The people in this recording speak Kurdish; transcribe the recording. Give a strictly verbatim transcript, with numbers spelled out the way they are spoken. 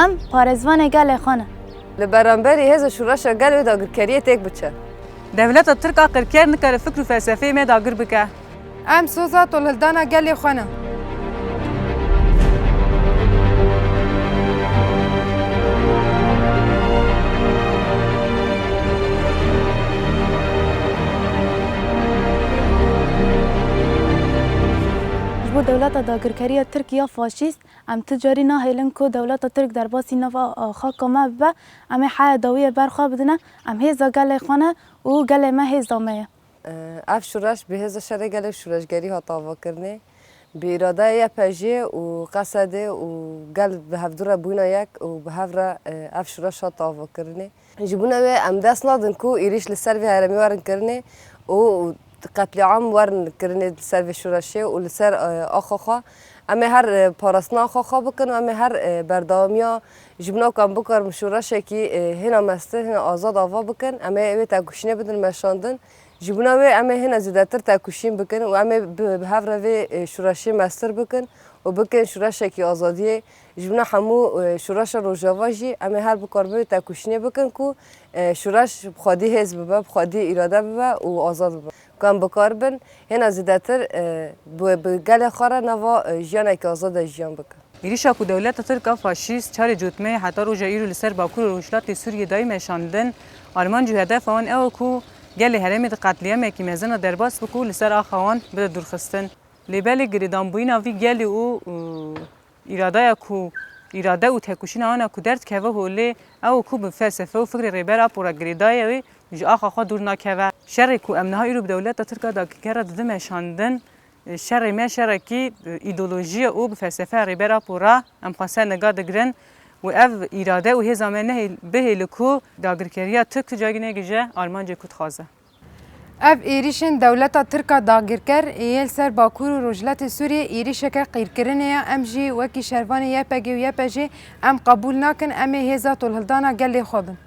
Em parêzvanê gelê xwe ne. Li beramberî hêza şoreşa gel û dagirkeriyê têk biçe. Dewleta Tirk a qirker nikare fikr û felsefeyê me dagir bike. Em soza tolhildana gelê xwe ne. Ji bo dewleta dagirkeriya Tirk ya faşîst, em tu carî nahêlin ku dewleta Tirk derbasî nava xaka me bibe, em ê heya dawiyê ber xwe bidine, em hêza gelê xwe ne û gelê me hêza me ye. Ev şoreş bi hêza şerê gelê şoreşgerî hat avakirinê. Bi îradeya Y P G û Q S D û gel bi hevdu re bûyîna yek û bi hev re, e, ev şoreş hat avakirinê. Ji bona wê em dest nadin ku êrîş li ser vê herêmê werin kirinê û qetlîam werin kirinê li ser vê şoreşê û li ser, e, axa xwe. Em ê her, e, parastina axa xwe bikin û em ê her, e, berdewamiya ji bona ku em bikarin şoreşekî, e, hêna mestir, hêna azad ava bikin, em ê wê tekoşînê bidin meşandin. Ji bona wê em ê hêna zêdetir tekoşîn bikin û em ê bi, bi hev re vê, e, şoreşê mestir bikin û bikin şoreşekî azadiyê. Ji bona hemû, e, şoreşa Rojava jî em ê her bikaribin wê tekoşînê bikin ku, e, şoreş bi xwedî hêz bibe, bi xwedî îrade bibe û azad bibe. Ku em bikaribin hêna zêdetir, e, bi, bi gelê xwe re nava, e, jiyanekî azad de jiyan bikin. Êrîşa ku dewleta Tirk a faşîst çarê cotmeyê heta roja îro li ser Bakur û Rojhilatê Sûriyê dayî meşandin, armanc û hedefa wan ew e ku gelê herêmê di qetlîamekî mezin re derbas bike û li ser axa wan bide dûrxistin. Lê belê girêdanbûyîna vî gelê û, û îradeya ku, îrade û tekoşîna wan a ku derdikeve holê, ew e ku bi felsefe û fikrê Rêber Apo re girêdayê wê ji axa xwe dûr nakeve. Şerê ku em niha îro bi dewleta Tirk a dagirker re didin meşandin, şerê me şerekî, e, îdeolojî ye û bi felsefeya Rêber Apo re em xwe ser niga digirin û ev îrade û hêza me nehêl-, bihêle ku dagirkeriya Tirk tu carî negihîje armancê ku dixwaze. Ev êrîşên dewleta Tirk a dagirker yê li ser Bakur û Rojhilatê Sûriyê êrîşeke qîrkirinê ye. Em jî wekî şervanê Y P G û Y P G em qebûl nakin, em ê hêza tolhildana gelê xwe bin.